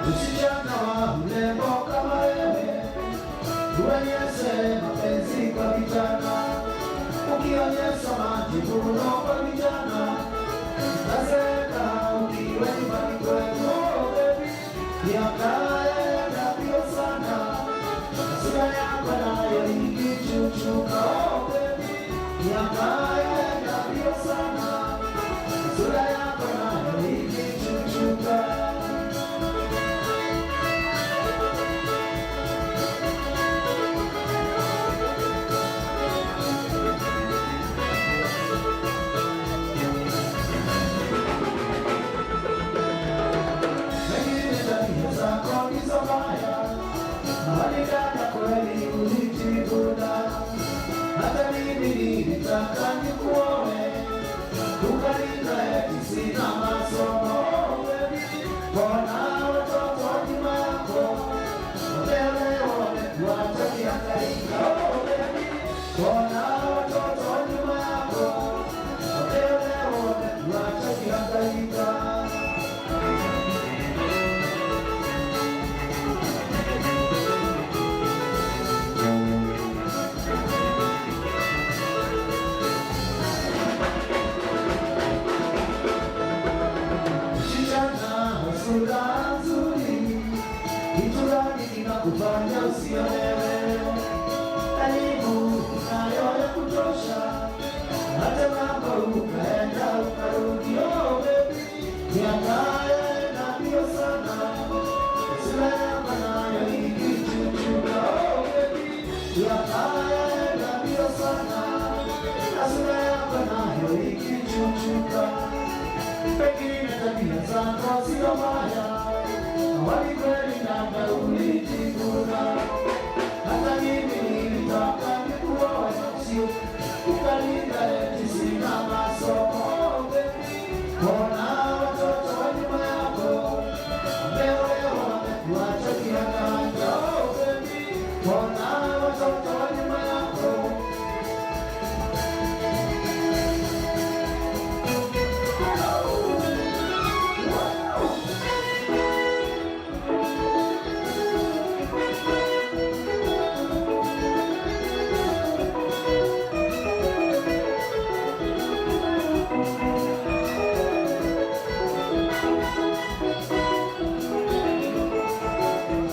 Msichana wa mrembo kama wewe, Uonyeshe mapenzi kwa vijana, ukionyesha majivuno kwa vijana, utazeeka ukiwa nyumbani kwetu. Oh baby, miaka yaenda mbio sana, sura yako nayo ikichuchuka. Oh baby, miaka yaenda mbio sana, sura yako nayo ikichuchuka. Pengine tabia zako ndizo mbaya, bali dada kweli ulijivuna. Hata mimi nilitaka nikuoe, ukalinga eti sina masomo. Baby, mbona watoto nyuma yako wameolewa wamekuacha kihangaika? Oh baby, mbona watoto nyuma yako wameolewa wamekuacha kihangaika? Msichana wa sura nzuri, kitu gani kinakufanya usiolewe? Elimu unayo ya kutosha, hata kama ukaenda ukarudi. Oh baby, miaka yaenda mbio sana, sura yako nayo ikichuchuka. Oh baby, miaka yaenda mbio sana, na sura yako nayo ikichuchuka. Pengine tabia zako sio mbaya, awali kweli dada ulijivuna. Hata mimi nilitaka nikuoe, sio ukalinga eti sina masomo. Oh baby, mbona watoto wa nyuma yako wameolewa wamekuacha kihangaika? Oh baby, mbona watoto wa nyuma yako.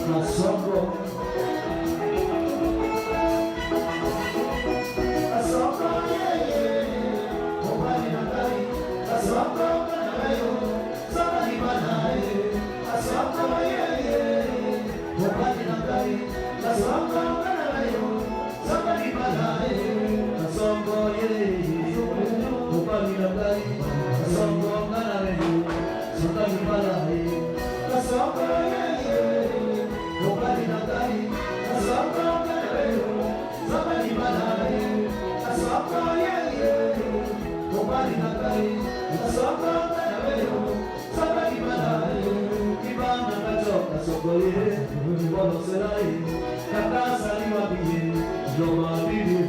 Kasongo, Kasongo yeye, mobali na ngai, Kasongo na yo, sanga libala ye. Kasongo yeye, mobali na ngai, Kasongo na yo, sanga libala ye. Kasongo yeye, mobali na ngai, Kasongo na yo, sanga libala ye. Kasongo yeye, mobali na ngai, Kasongo na yo, sanga libala ye. Kasongo yeye, mobali na ngai, Kasongo na yo, sanga libala ye. Ibana kato Kasongo ye, bolosela ye, kaka sali wabi ye, loma bibi.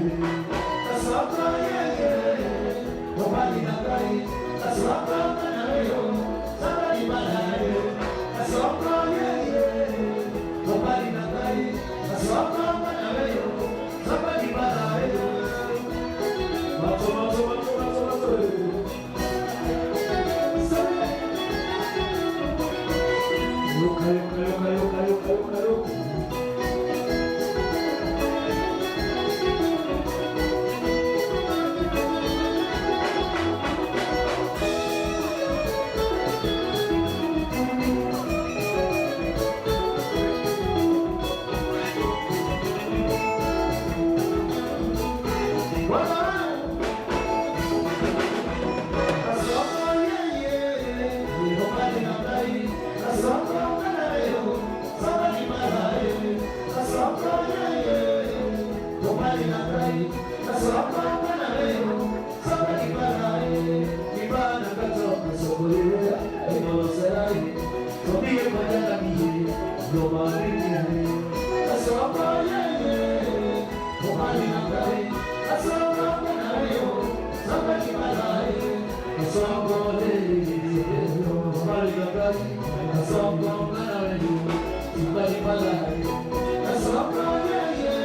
Kasongo yeye, mobali na ngai, Kasongo na yo, sanga libala ye. Kasongo yeye, mobali na ngai, Kasongo na yo, sanga libala ye. Bato, bato, bato, bato, bato. Sabe? Yoka, yoka, yoka, yoka, yoka, yoka, yoka. Bwana. Kasongo yeye, mobali na ngai, Kasongo na yo, sanga libala ye. Kasongo yeye, mobali na ngai, Kasongo na yo, sanga libala ye. Ibana kato Kasongo ye, ebolosela ye, tobiye kwanyana biye, loma biye. Kasongo yeye, mobali na ngai, Kasongo na yo, sanga libala ye. Kasongo yeye, mobali na ngai, Kasongo na yo, sanga libala ye. Kasongo yeye,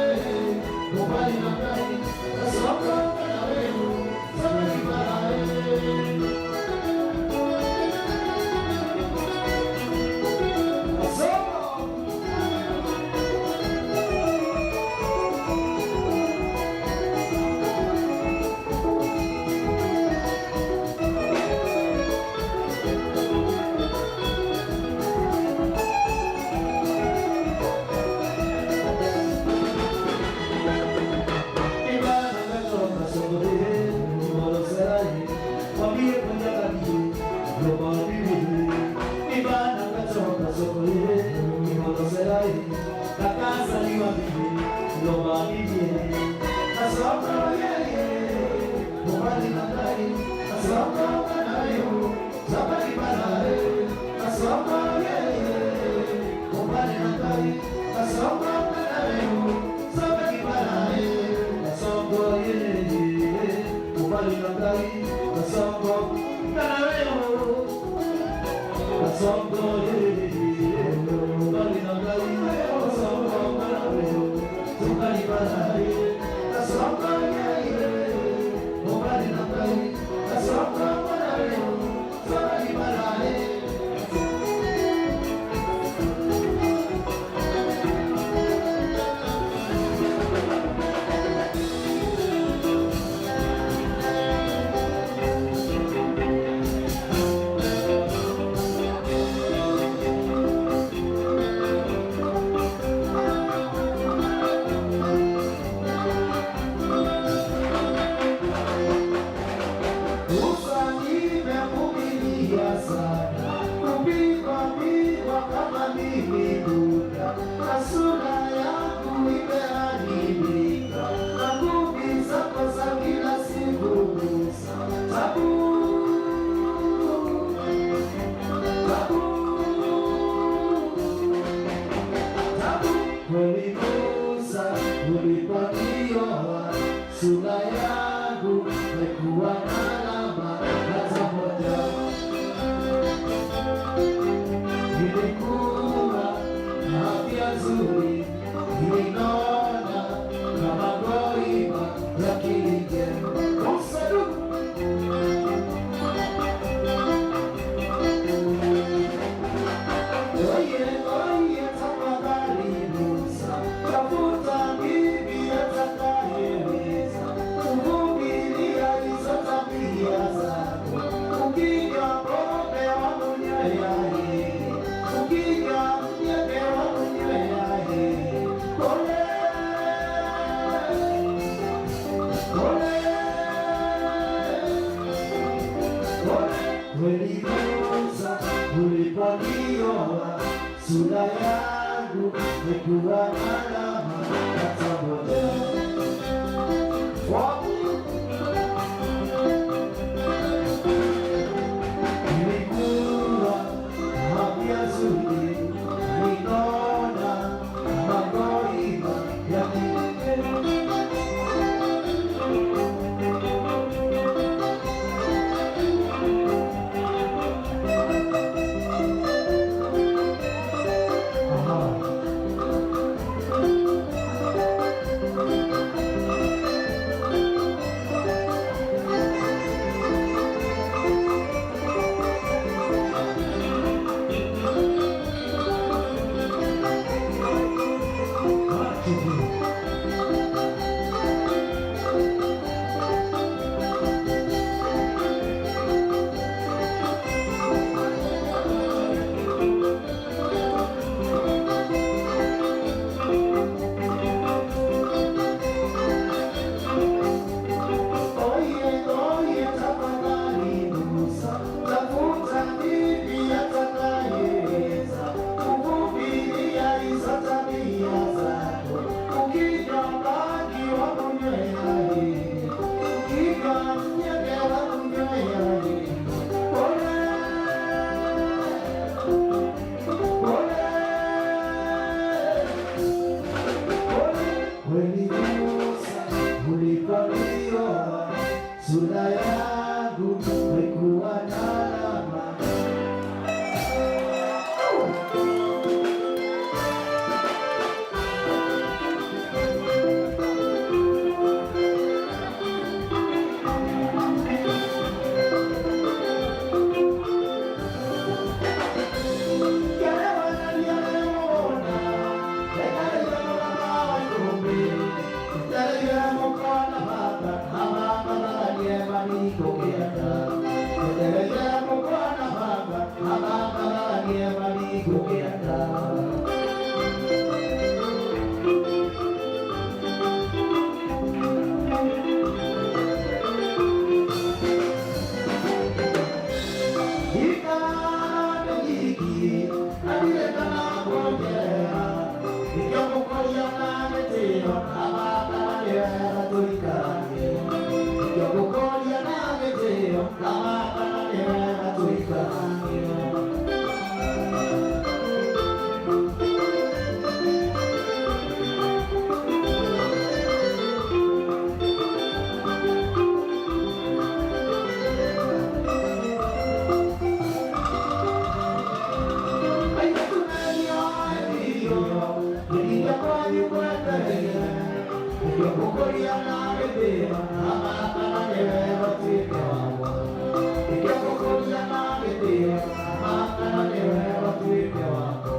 Thank you. Gĩtĩo na kana nĩ wega ũtuĩke wakwa. Nĩkĩo ngũkũria na gĩtĩo na kana nĩ wega ũtuĩke wakwa.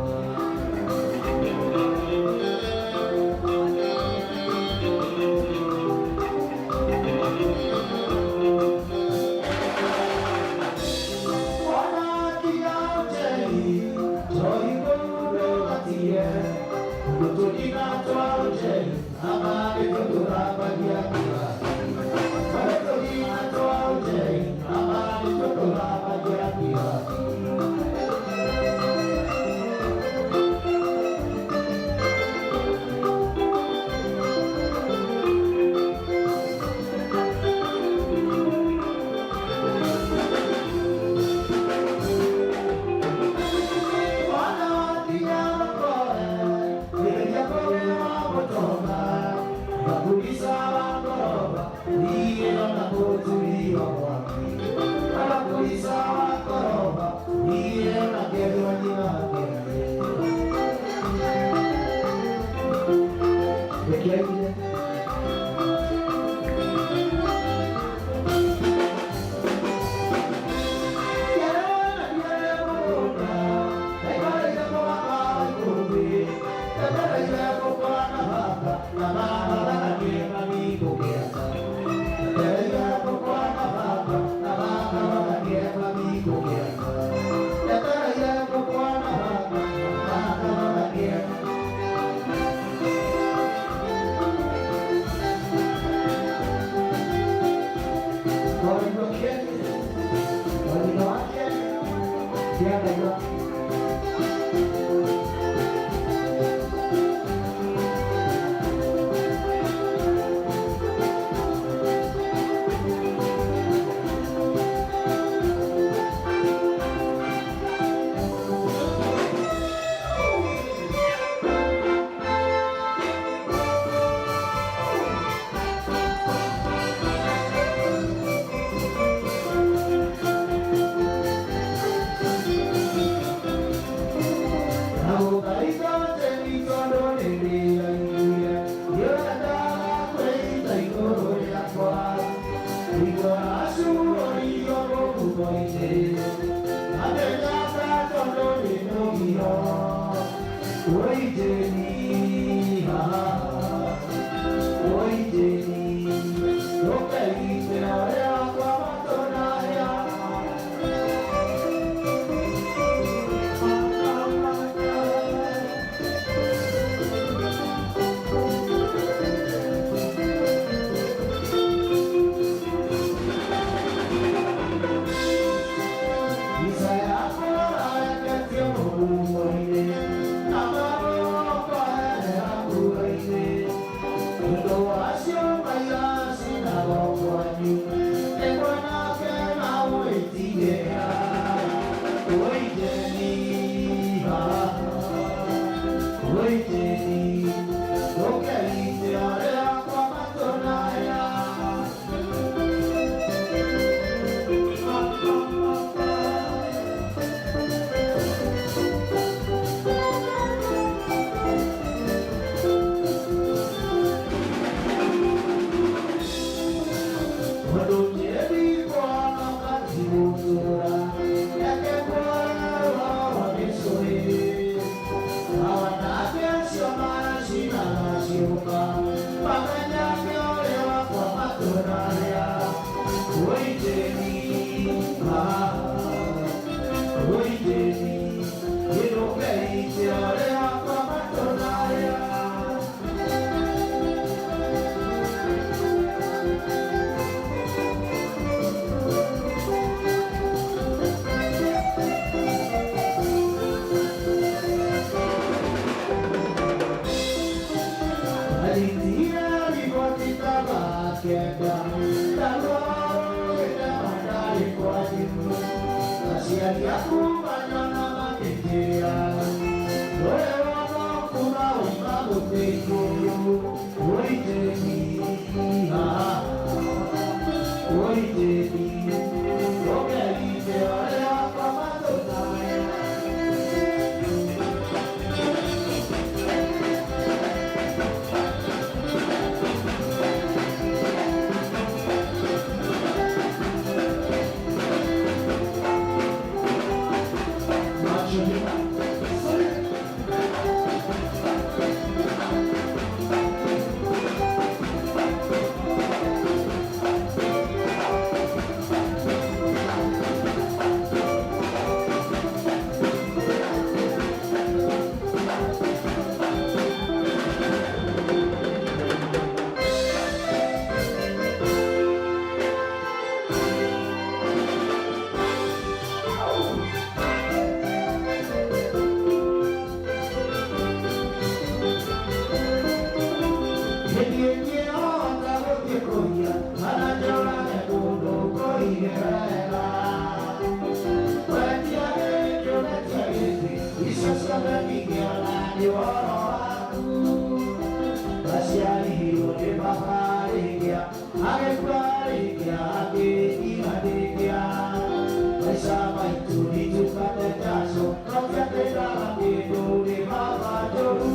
Thank you. Yeah. Yeah. Nĩngĩhota gũthiĩ kũiya kana njũrage mũndũ ngũige wega. Wetia gĩkĩ ũgetia gĩkĩ, icio ciothe ndingĩona nĩ ũhoro waku. Ndaciarirwo nĩ baba rĩngĩa, agĩkua rĩngĩa, akĩndiganĩria. Maica maitũ nĩnjũkate njaco, no ti atĩ ndaga kĩndũ nĩ baba njũru.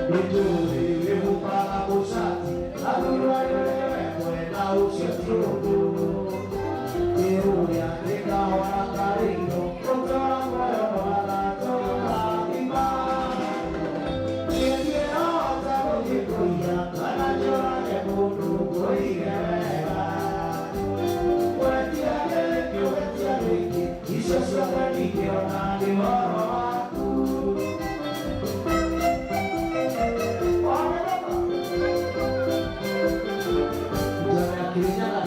Nĩnjũĩ wĩhumbaga mũcati, na thuruarĩ ũrĩa we mwena ũcio ti ũndũ. Nĩ ũrĩa nĩ kahora karĩiro, gũtũra muoyo no agatũrathima. Nĩngĩhota gũthiĩ kũiya kana njũrage mũndũ ngũige wega. Wetia gĩkĩ ũgetia gĩkĩ, icio ciothe ndingĩona nĩ ũhoro waku. Njoro ya Kirinyaga.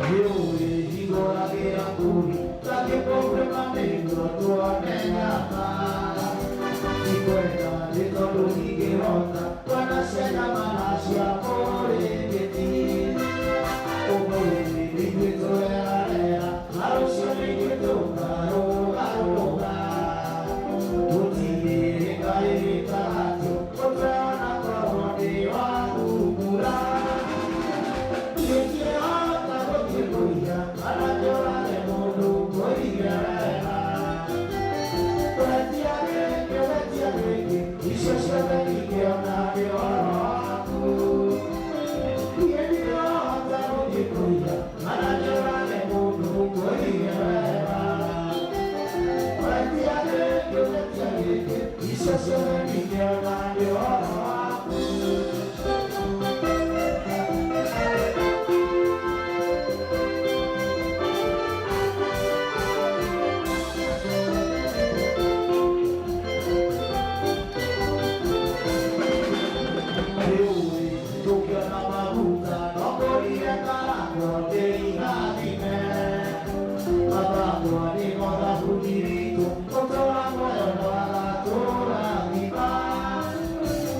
Nĩũĩ hingũragĩra ngui, takĩkũgwĩma nĩguo tuone nyama. Ndikwenda nĩ tondũ ndingĩhota kuona cia nyama na cia mũrĩngĩti. Ũmũthĩ nĩ ithuĩ tũrerarera, na rũciũ nĩ ithuĩ tũkarũgarũga. Gũtirĩ Ngai gĩtagatio, gũtwona korwo nĩ wa thungura. Ndingĩhota gũthiĩ kũiya kana njũrage mũndũ ngũige wega. Wetia gĩkĩ wetia gĩkĩ, icio ciothe ndingĩona nĩ ũhoro waku. Niĩ ndingĩhota gũthiĩ kũiya kana njũrage mũndũ ngũige wega. Wetia gĩkĩ wetia gĩkĩ, icio ciothe ndingĩona nĩ ũhoro waku. Nĩũĩ tũkĩona maguta no kũrire karangwo ndĩirathime. Mathangwa nĩmo thabuni witũ, gũtũra muoyo no agatũrathima.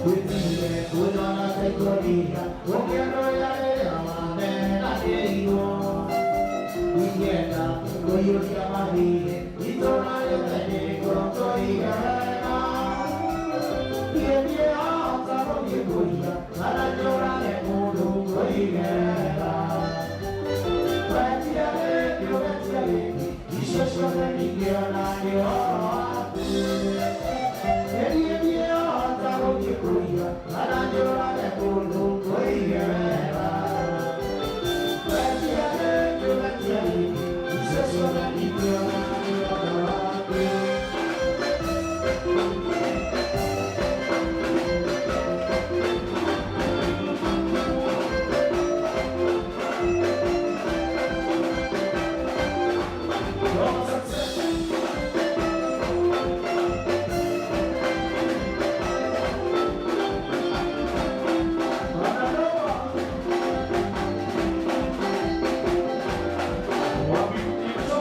Wĩtire kũnyona ta ikũnia, ũkĩandũria rĩrĩa wamenanĩirwo. Ingĩenda kũiyũria mathirĩ, itũra rĩothe nĩguo tũige wega. Niĩ ndingĩhota gũthiĩ kũiya kana njũrage mũndũ ngũige wega. Wetia gĩkĩ ũgetia gĩkĩ, icio ciothe ndingĩona nĩ ũhoro waku. Niĩ ndingĩhota gũthiĩ kũiya kana njũrage mũndũ ngũige wega. Wetia gĩkĩ ũgetia gĩkĩ, icio ciothe ndingĩona nĩ ũhoro waku. Your success. Wanandoa. Wapi Mto?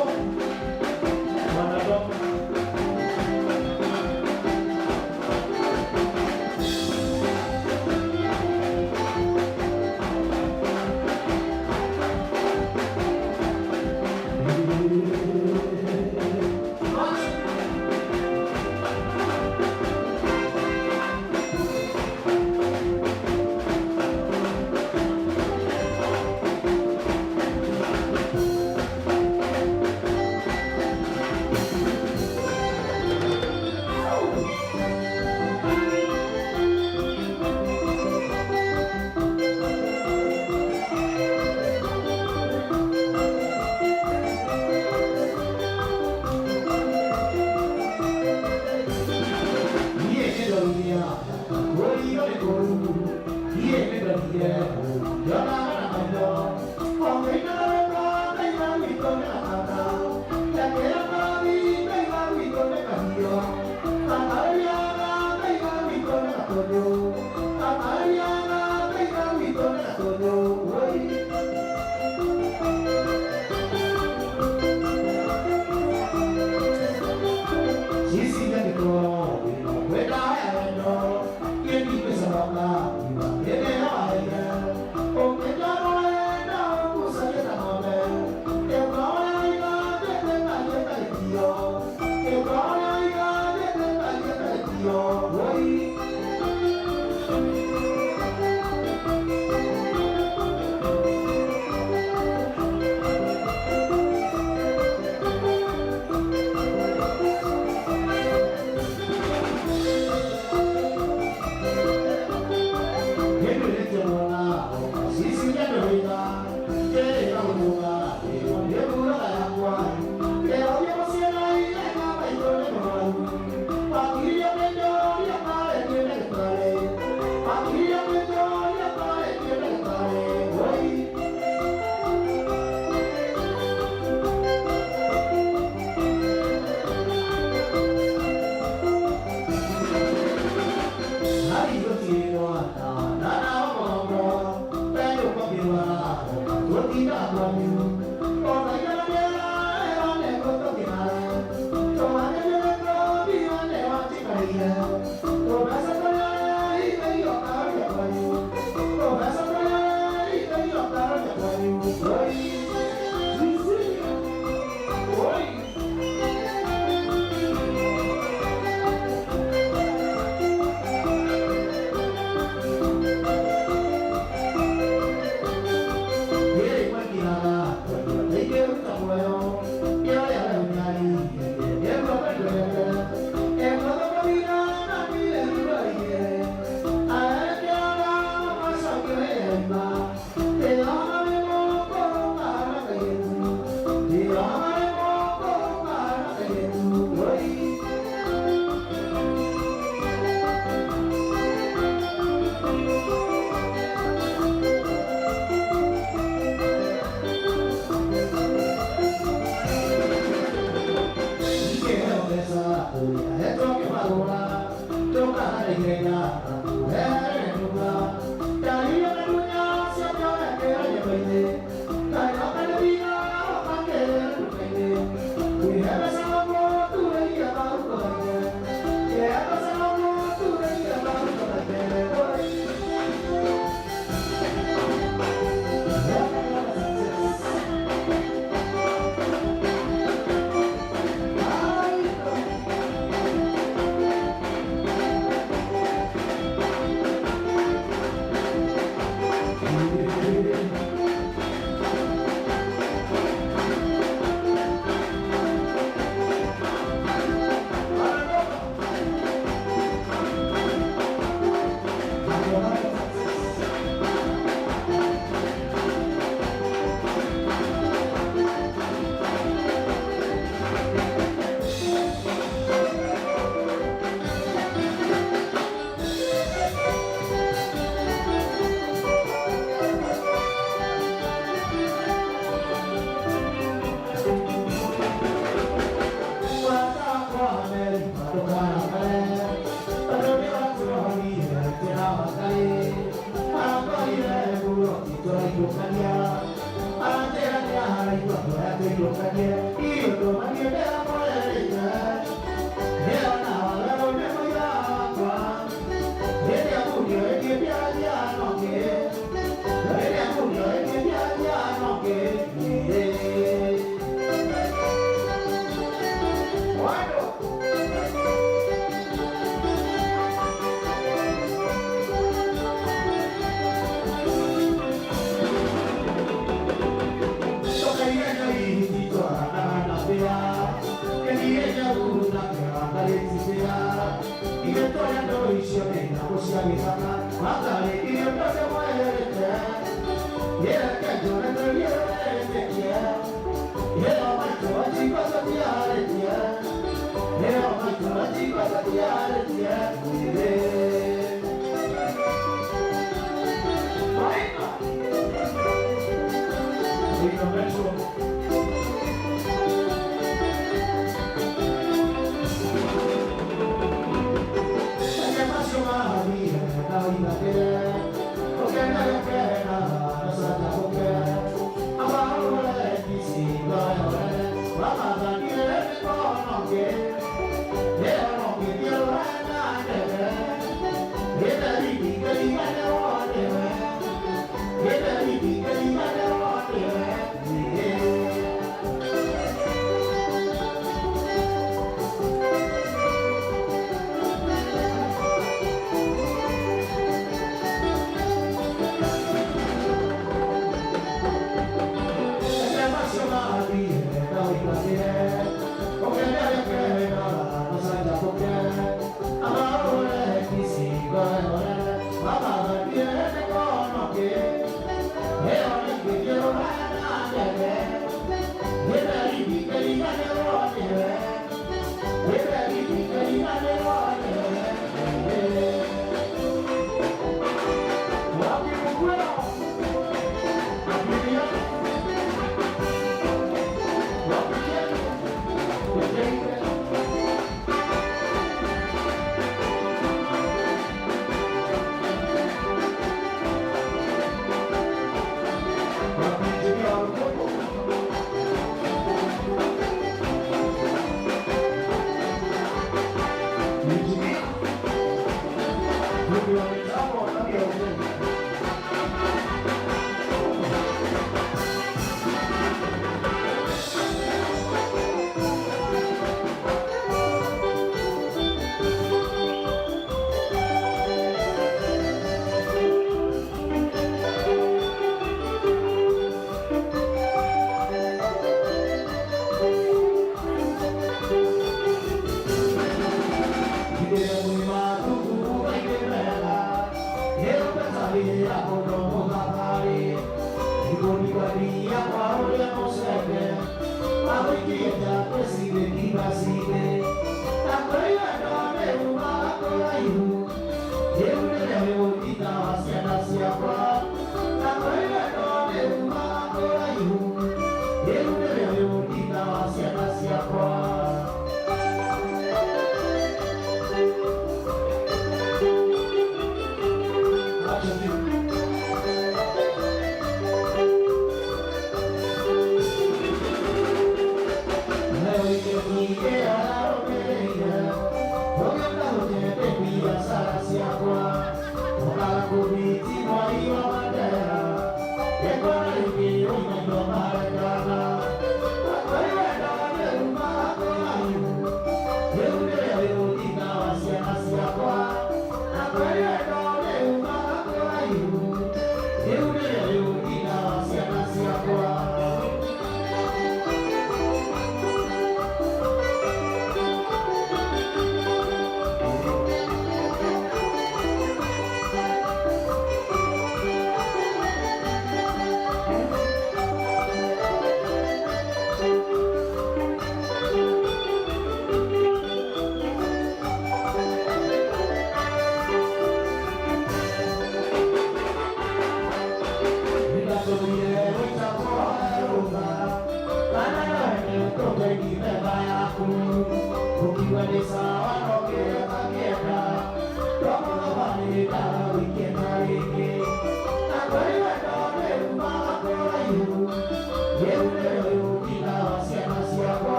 Yeah.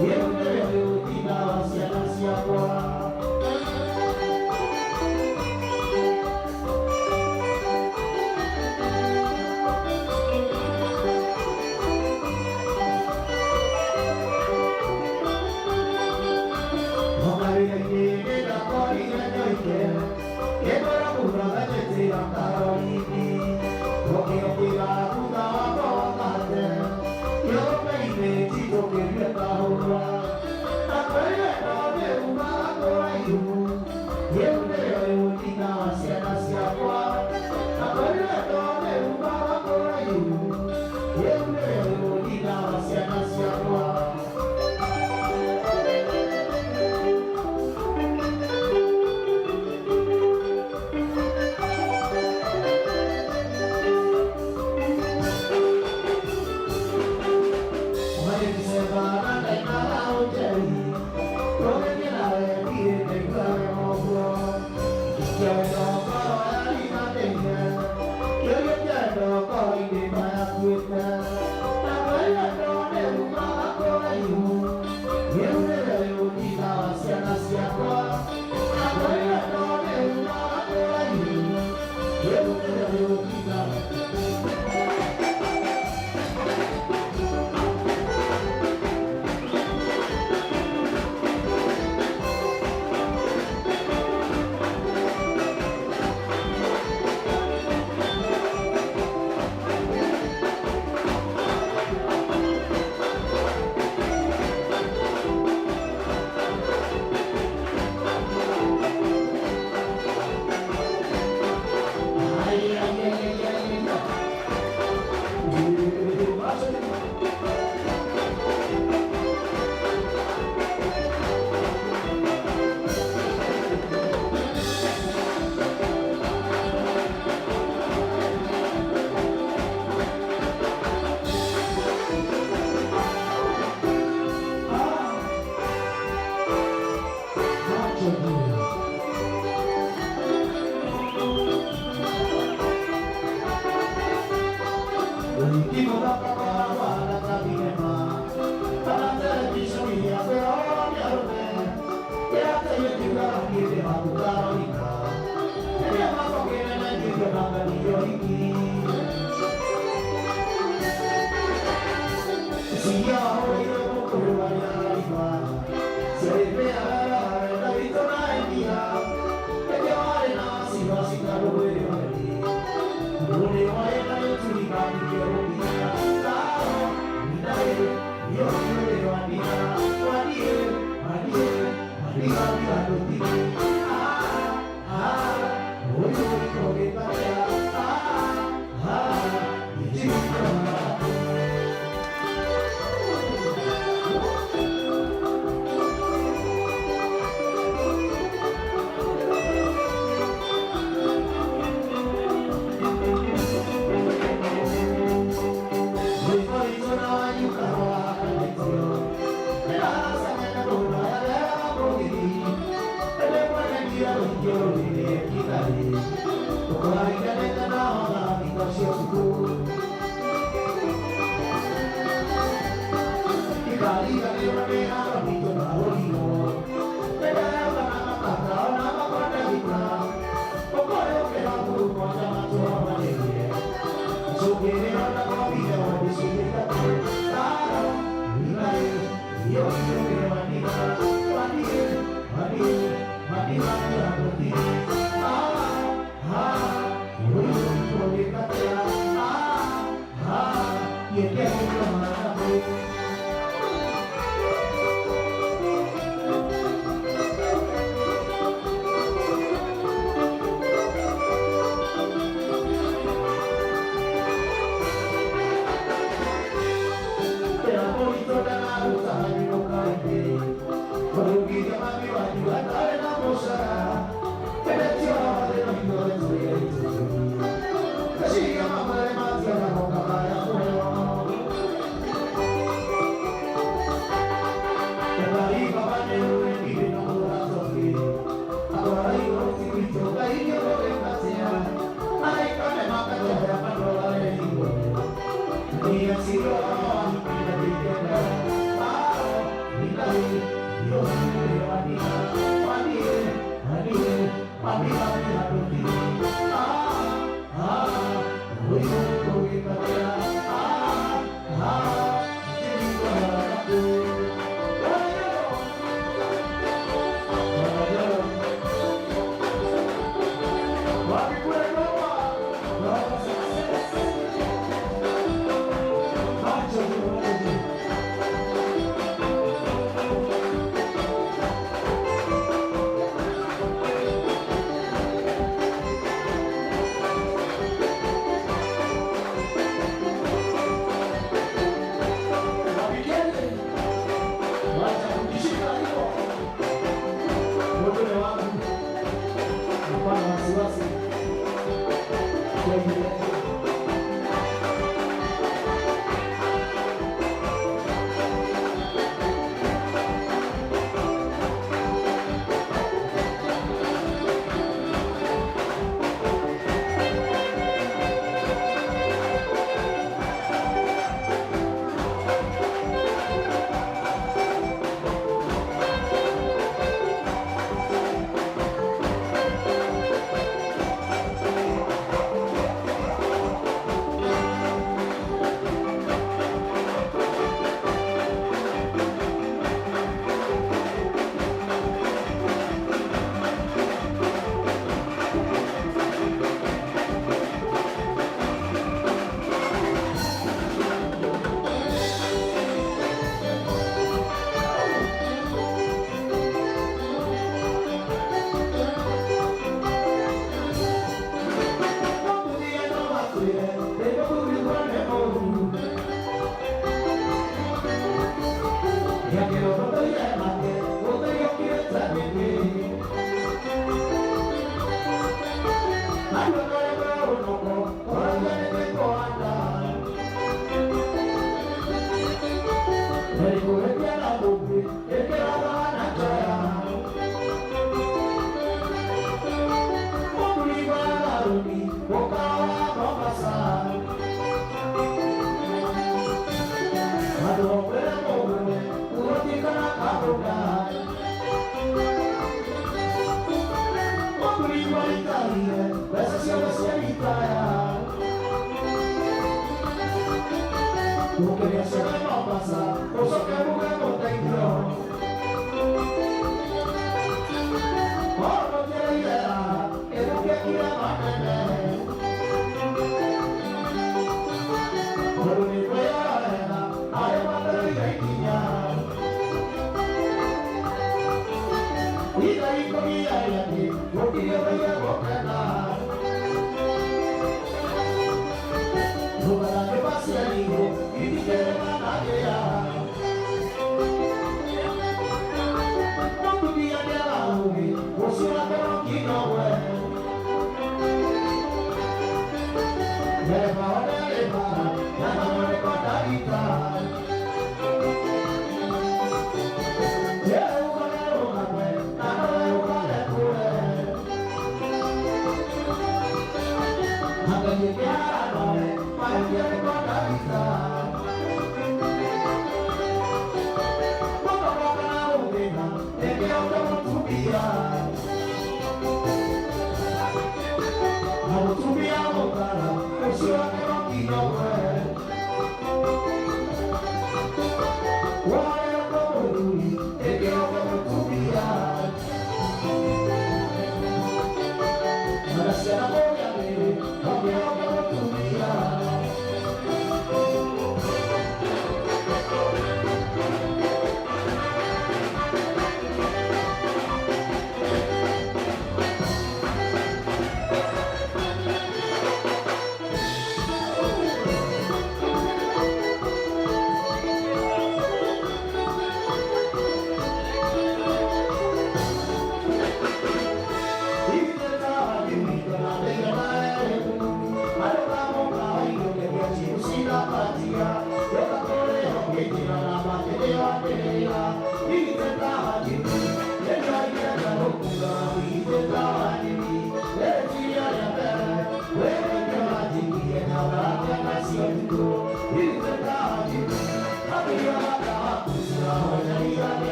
Rĩu nĩwe rĩu nyina wa ciana ciakwa. Ona wĩra-inĩ nĩndakorire nyoike, ngĩkwĩra mũno nganyitĩra Caroline. Ũkĩũkĩra thutha wakwa wakate, kĩũmbe-inĩ njitũkĩrie kahũa. Ndakwĩrire no nĩumaga kũraihu, rĩu nĩrĩo rĩu nyina wa ciana ciakwa. Ndakwĩrire no nĩumaga kũraihu, rĩu nĩrĩo rĩu nyina wa ciana ciakwa. Yeah.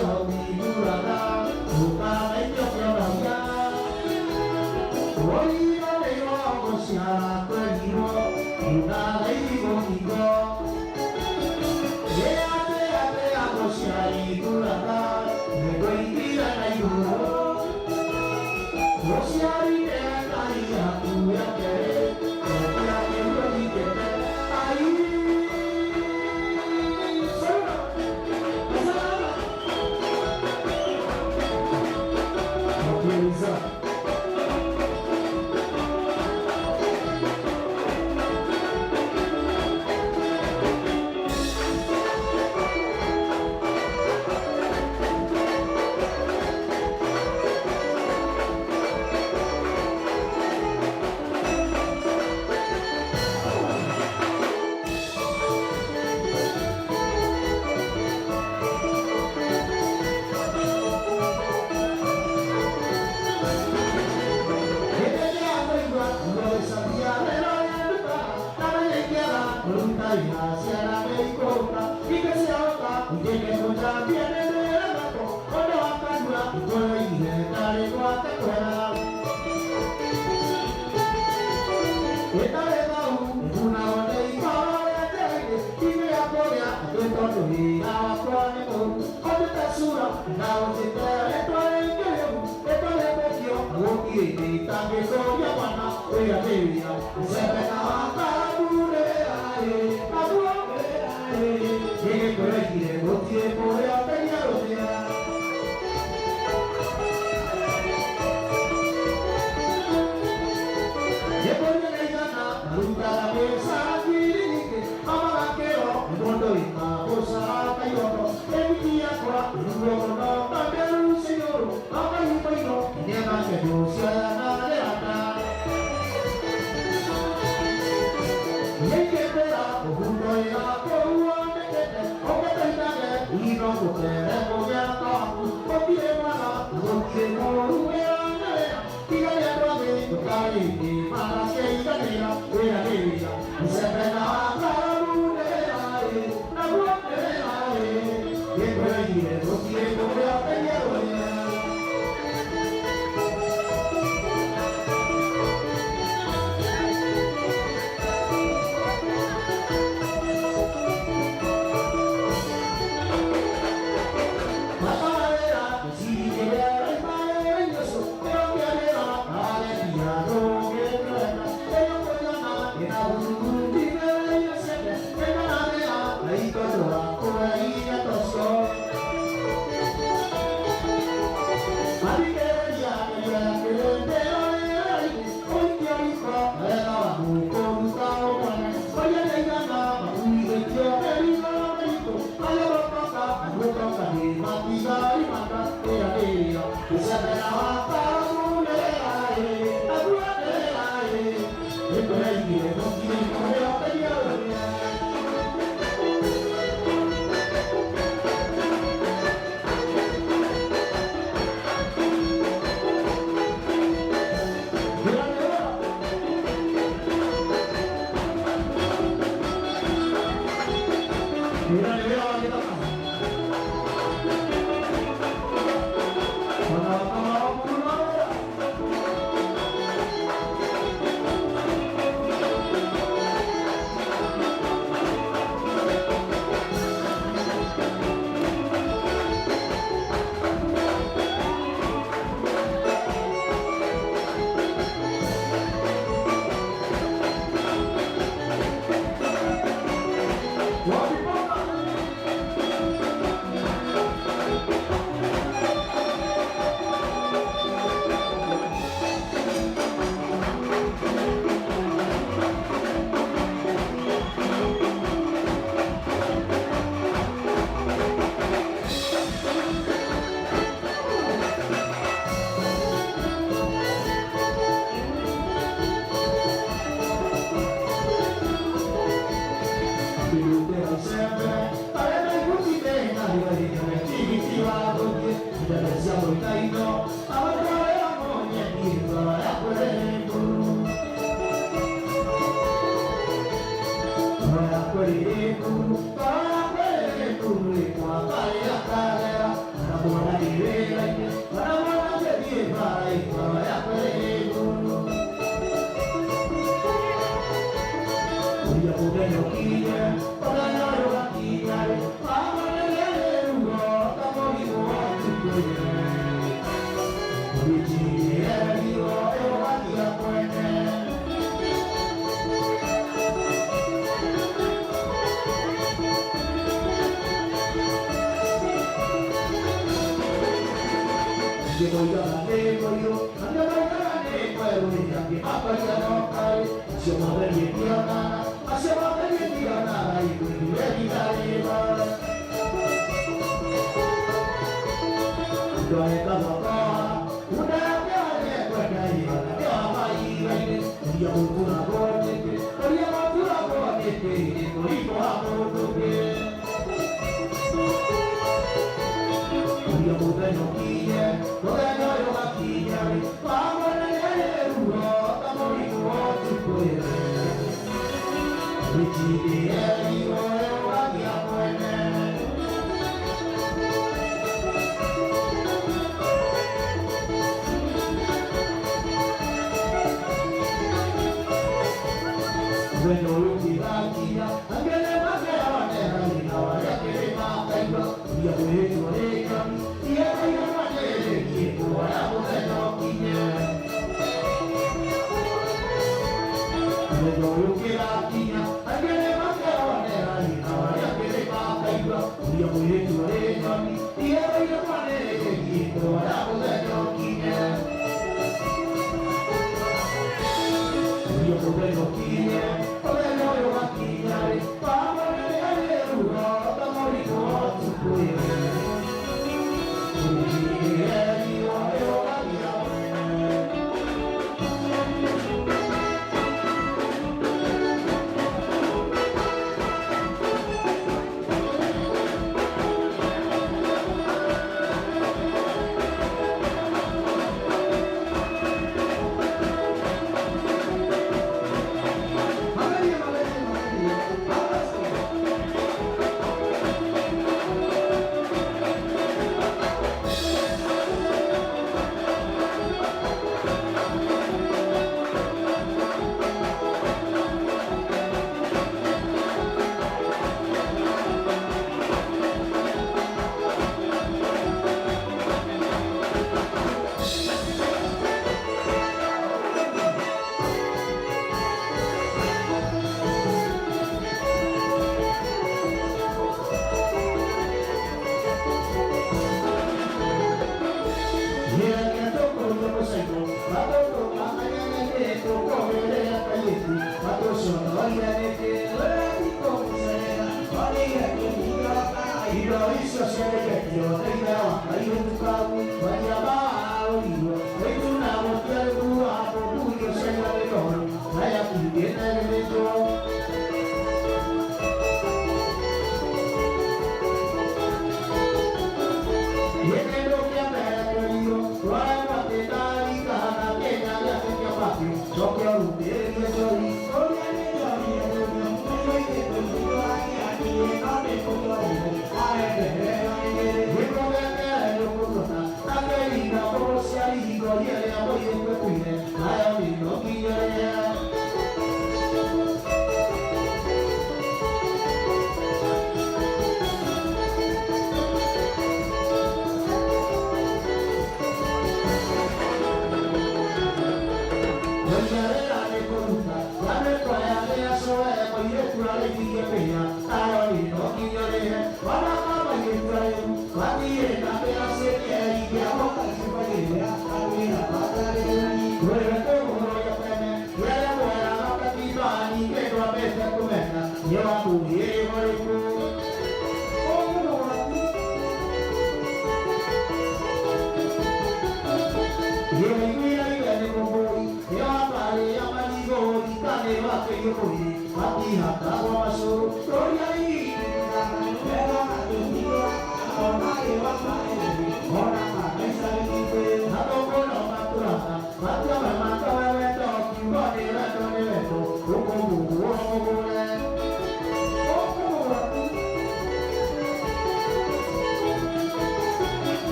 Shuka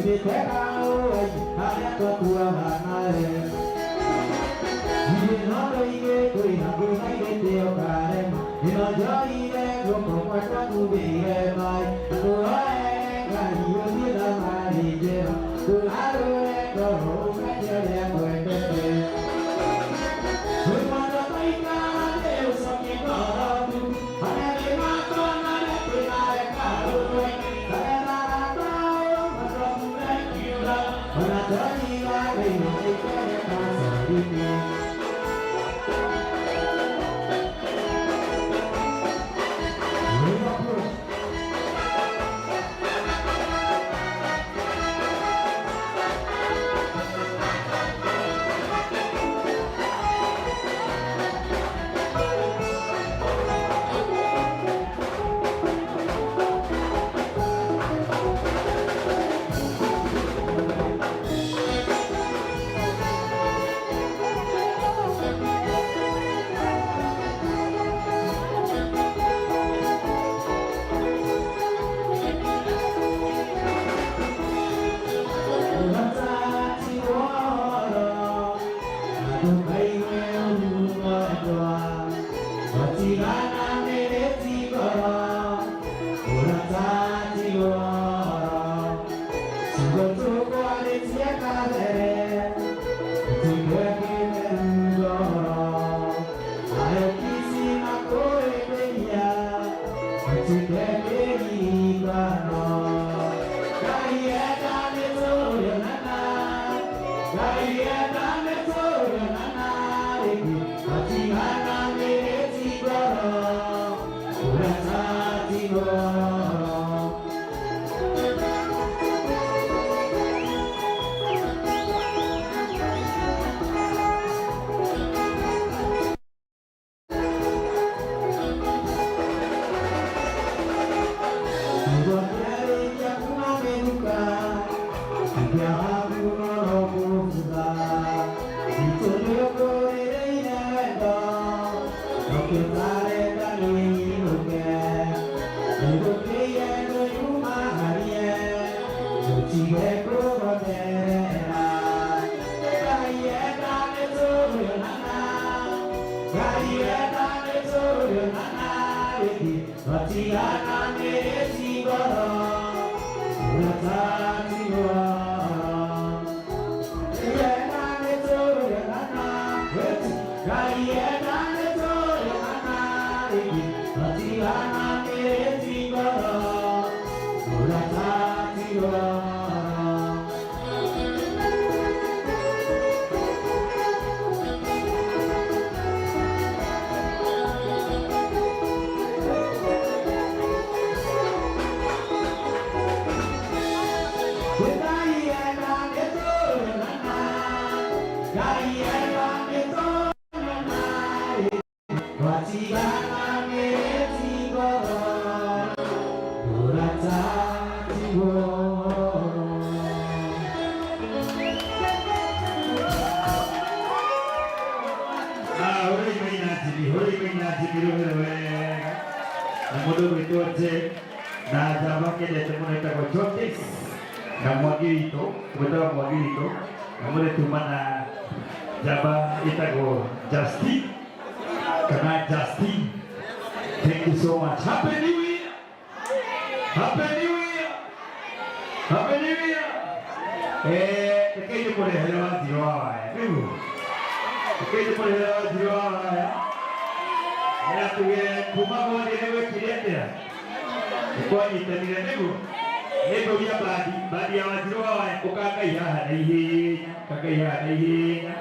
Nyumĩte kaũi harĩa twakuaga nawe. Ithuĩ no tũige kwĩna ngũma igĩtĩo karema. Ĩno njoire guoko mwakwa ngumbĩire maĩ. Ndũhoe Ngai ũthiĩ thabarĩ njega. Ndũgarũre ngoro ũmenye ũrĩa ngwendete. Wĩ mwendwa twaikara thĩ ũcokie ngoro tu. Harĩa thĩ makonane twĩnareka rũwe. Ndagethaga taũ matwambure kiura. Ona twariganĩirwo nĩ kwereka cori-inĩ. Liverpool. Ũrata woro, andũ maigue ũru mwendwa, matigana nĩrĩti ngoro. Ũrata ti woro, ciugo tũkwarĩtie kabere, tũtwekĩte ngoro. Nayo kici na kũĩndĩria, tũtuĩke kĩririkano. Ngai enda nĩtũrĩonana, Ngai enda nĩtũrĩonana rĩngĩ, matigana nĩrĩti ngoro, ũrata ti woro. Nĩguo kĩarĩkia kuma mĩhuka, kĩaga kuno no kũbutha. Witũ nĩũkũrĩrĩire wendo, no kĩtarenda nĩinũke. Nĩgũkĩire ndũyumagarie, tũtige kũgoterera. Ngai enda nĩtũrĩonana, Ngai enda nĩtũrĩonana rĩngĩ, twatigana nĩrĩti ngoro, ũrata ti woro. Enda nĩtũrĩonana, Ngai enda nĩtũrĩonana rĩngĩ, twatigana nĩrĩti ngoro, ũrata ti woro. Ngai enda nĩtũrĩonana, Ngai enda nĩtũrĩonana rĩngĩ, twatigana nĩrĩti ngoro, ũrata ti woro. Ah, hũrai maina Jimmy, hũrai maina Jimmy rũhĩro wega. Na mũndũ ũgwĩtwo Jane, na njamba nyendete mũno ĩtagwo Jotis, na Mwangi witũ, gwĩtagwo Mwangi witũ, na mũrĩ tuma na njamba ĩtagwo Justin, kana Justin. Thank you so much. Happy New Year! Happy New Year! Happy New Year! Rekei ndĩmũrehere Wanjirũ wa Waya. Nĩguo? Rekei ndĩmũrehere Wanjirũ wa Waya. Nĩ tuge kuma mwagĩre gwekire atĩa? Nĩkwanyitanire nĩguo? Nĩngũria bandi, bandi ya Wanjirũ wa Waya ũkangai haha na ihenya, kangai haha na ihenya,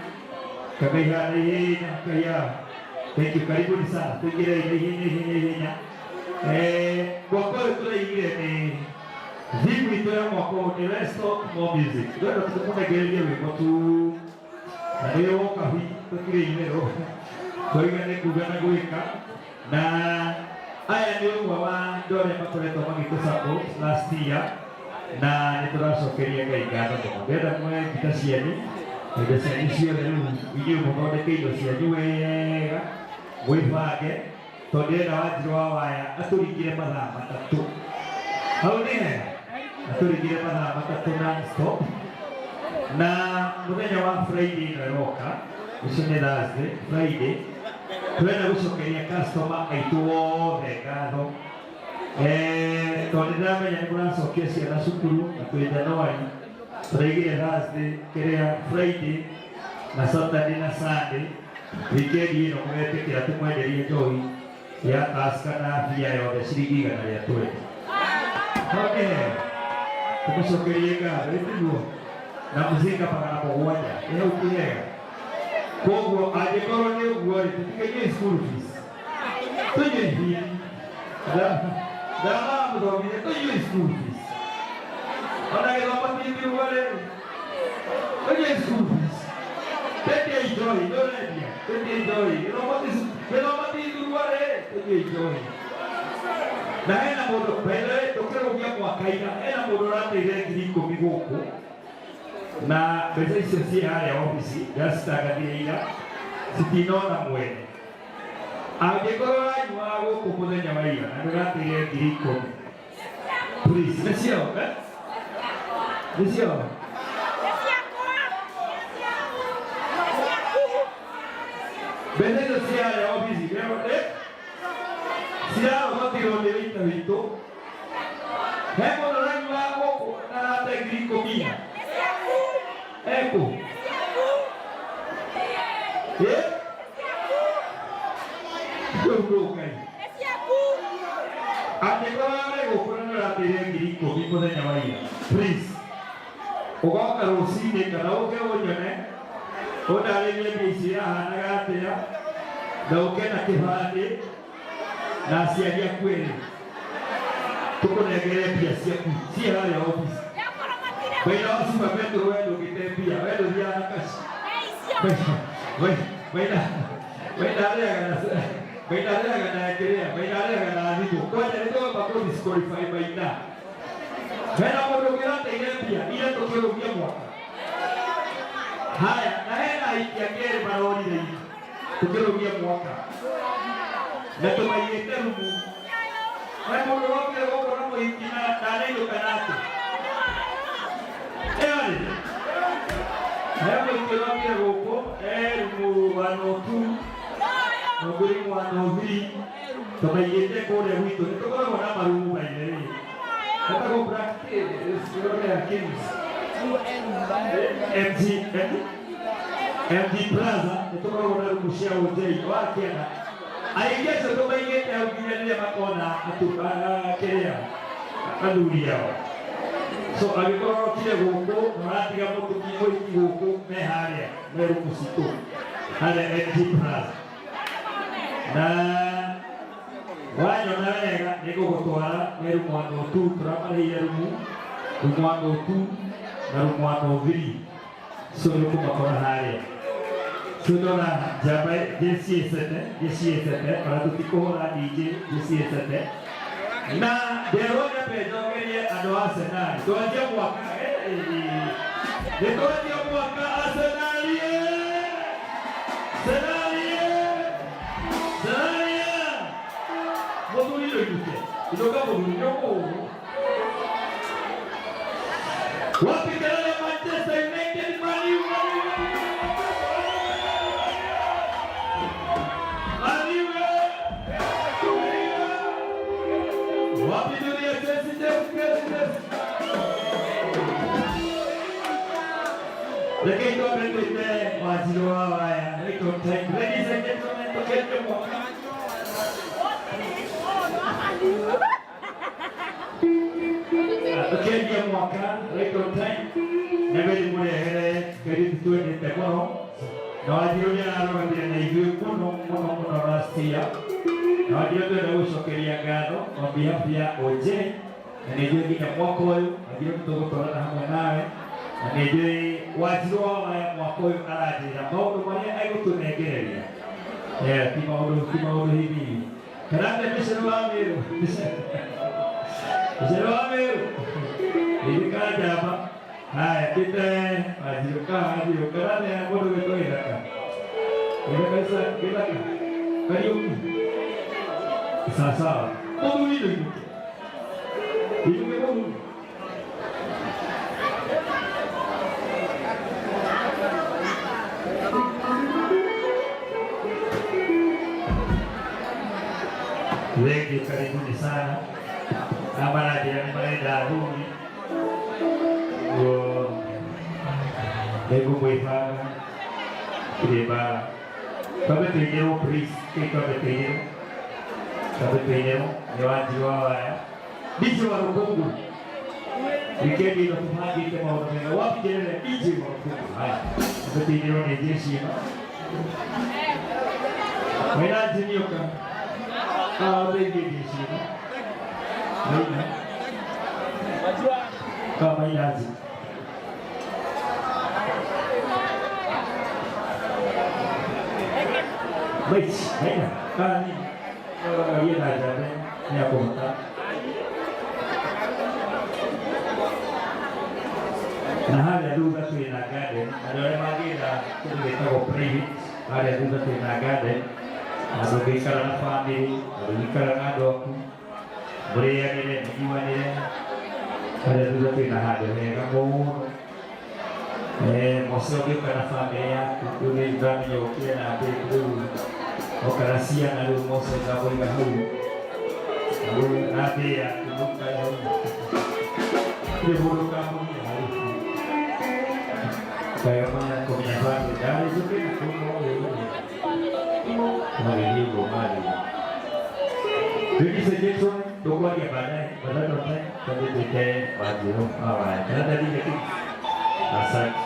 kangai haha na ihenya, kangai haha. Thank you, karibuni sana. Tuingĩrei na ihenya, ihenya, ihenya. Mwaka ũyũ tũraigire nĩ theme itũ ya mwaka ũyũ nĩ Let's Talk More Music. Ndĩrenda tũmũnengererie rwĩmbo tu na nĩ woka hui tũtirĩ itherũ tũiga nĩ kuga na gwĩka na aya nĩ ũmwe wa andũ arĩa makoretwo magĩtũ support last year na nĩ tũracokeria Ngai ngatho mũno. Ndĩrenda muoe ngita cianyu na indo cianyu ciothe rĩu inyuĩ mũthondeke indo cianyu wega mwĩbange tondũ ndĩrenda Wanjirũ wa Waya atũringire mathaa 3 hau nĩ hega. Na tũrĩgire mathaa matatũ non stop. Na mũthenya wa Friday ĩno ĩroka, ũcio nĩ Thursday, Friday, tũrenda gũcokeria customer aitũ othe ngatho. Tondũ nĩndĩramenya nĩ mũracokia ciana cukuru na twĩ January, tũraigire Thursday, kĩrĩa Friday na Saturday na Sunday, weekend ĩno mũgetĩkĩra tũmwenderie njohi ya Tusker na bia yothe ciringi igana rĩa 20. Okay. Tũmũcokerie ngatho, ĩtiguo na mũcinga 700 ĩ hau ti hega. Koguo angĩkorwo nĩ ũguo rĩ, tũtikainyue school fees, tũnyue fees. Ndamamũthomithia tũnyue school fees, ona gĩthomo ti thiruo rĩ, tũnyue school fees, twendie njohi. Nĩ ũrendia, twendie njohi. Gĩthomo ti thurua rĩ, tũnyue njohi. Na hena mũndũ, by the way, tũkĩrũgia mwaka ira, hena mũndũ ũrateire 10,000 gũkũ, na mbeca icio ciĩ harĩa obici, ndacitangathire ira, citinona mwene. Angĩkorwo ũranyuaga gũkũ mũthenya wa ira na ndũrateire 10,000, please. Nĩ ciao, eh? Nĩ ciao. Mbeca icio ciĩ harĩa obici, eh? Cirarogotirwo nĩ wĩita witũ. He mũndũ ũranyuaga gũkũ na arate 10,000 ira ekũ? Eh? Rĩu nũ Ngai angĩkorwo arĩ gũkũ na nĩũrateire 10,000 mũthenya wa ira, please ũgoka rũcinĩ kana ũke ũnyone, ũndarĩrie mbia ici irahanaga atĩa, na ũke na kĩbandĩ na aciari aku erĩ, tũkũnengere mbia ciaku ciĩ harĩa obici. Wĩra wa Super Metro, we ndũngĩte mbia, we ndũthiaga na kaci. Maina maina arĩaga na maina arĩaga na kĩrĩa maina arĩaga na thimũ kwanja. Nĩ tũgamba kũ disqualify maina. Hena mũndũ ũngĩ ũrateire mbia ira tũkĩrũgia mwaka? Haya, na hena aiki angĩ erĩ marorire ira tũkĩrũgia mwaka na tũmaigĩte rumu. He mũndũ ũrokire gũkũ na mũhiki na ndanainũka nake? Ĩyo-rĩ, he mũhiki ũrokire gũkũ e rumu 102 na ũngĩ rumu 103, tũmaigĩte kũrĩa gwitũ. Nĩ tũkoragwo na marumu maine rĩ, etagwo Black Kings MG MG Plaza. Nĩ tũkoragwo na rumu cia ũnjei wa kĩanda. Aingĩ acio tũmaigĩte hau nginya rĩrĩa makona kĩrĩa athuri ao. So angĩkorwo ũrokire gũkũ na ũratiga mũtumia mũhiki gũkũ, me harĩa me rumu citũ harĩa MG Plaza, na wanyona wega nĩ ngũgũtwara nĩ rumu 102. Tũramarĩhire rumu 102 na rumu 103, so nĩ ũkũmakora harĩa. So ndona njamba jeci ĩcete, jeci ĩcete, ona tũtikũhũra DJ jeci ĩcete. Na nderwo nyambe njokerie andũ a Arsenal. Twanjie mwaka, nĩ twanjie mwaka. Arsenal, Arsenal, Arsenal! Mũthuri ndũinũke, inũka mũthuri, nĩ ũkũhũrwo. Wapi kelele Manchester United? Man U, Man U, Man U, Man U! Wapi dunia Chelsea, Chelsea, Chelsea, Chelsea? Reke twambe twĩte Wanjirũ wa Waya. Right on time. Ladies and gentlemen, tũkĩanjia mwaka. Tũkĩanjia mwaka right on time, nyambe ndĩmũrehere kairĩtu twendete mũno, na Wanjirũ nĩ ararũgamire na ithuĩ mũno mũno mũno last year. Na Wanjirũ, twenda gũcokeria ngatho on behalf ya OJ, na nĩ njũĩ nginya mwaka ũyũ, Wanjirũ, nĩ tũgũtwarana hamwe nawe. Na nĩ njũĩ Wanjirũ wa Waya mwaka ũyũ aranjĩra maũndũ marĩa egũtũnengereria. Ti maũndũ hihi kana atĩa? Mĩcero wa Mĩrũ, mĩcero wa Mĩrũ, ririkana njamba. Haya, ndĩte Wanjirũ ka Wanjirũ kana nĩ mũndũ gwĩtwo Gĩthaka, Gĩthaka, Gĩthaka Kariũki. Sawa sawa, mũthuri ndũinũke, inũke mũthuri. Thank you, karibuni sana. Na maranjĩra nĩ marenda athuri. Guo nĩngũmwĩbanga kĩrĩmbara. Twambe tũinĩrwo please, kĩ twambe tũinĩrwo. Twambe tũinĩrwo nĩ Wanjiru wa Waya. DJ wa Rũkũngũ. Wikendi ĩno tũbangĩte maũndũ mega. Wapi kelele DJ wa Rũkũngũ. Haya. Twambe tũinĩrwo nĩ jeshi ĩno. Maina Jimmy ũka. Ah, ũteithie jeshi ĩno. Maina. Kama Maina Jimmy. Wait, Maina. Ah, ni. Aria na njambe nĩ akũhota. Na harĩa thutha twĩna garden, andũ arĩa mangĩenda kĩndũ gĩtagwo private, harĩa thutha twĩna garden, handũ ũngĩikara na family, handũ ũngĩikara na andũ aku, mũrĩanĩre, mũnyuanĩre, harĩa thutha twĩna handũ hega mũno. Eh, mose ũngĩũka na family yaku, rĩu nĩ ndamenya ũkire na mbĩku rĩu, oka na ciana rĩu mose ndamũiga hau. Rĩu na mbĩ yaku mũikare hau. Nĩ mũndũ ũkamũgia hau. Kaya kũmenya family, ndarĩ njũkĩte kuma ũyũ. Magĩthiĩ ũguo magĩthiĩ. Ladies and gentlemen, tũkwaria baadaye, baadaye time, twambe twĩte Wanjiru wa Waya. Kana DJ Kings. Asante.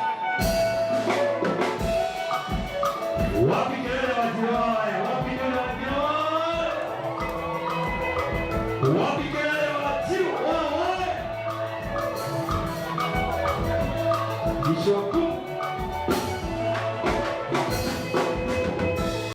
Wapi kelele Wanjiru wa Waya? Wapi kelele Wanjiru wa Waya? Wapi kelele Wanjiru wa Waya? Bishop.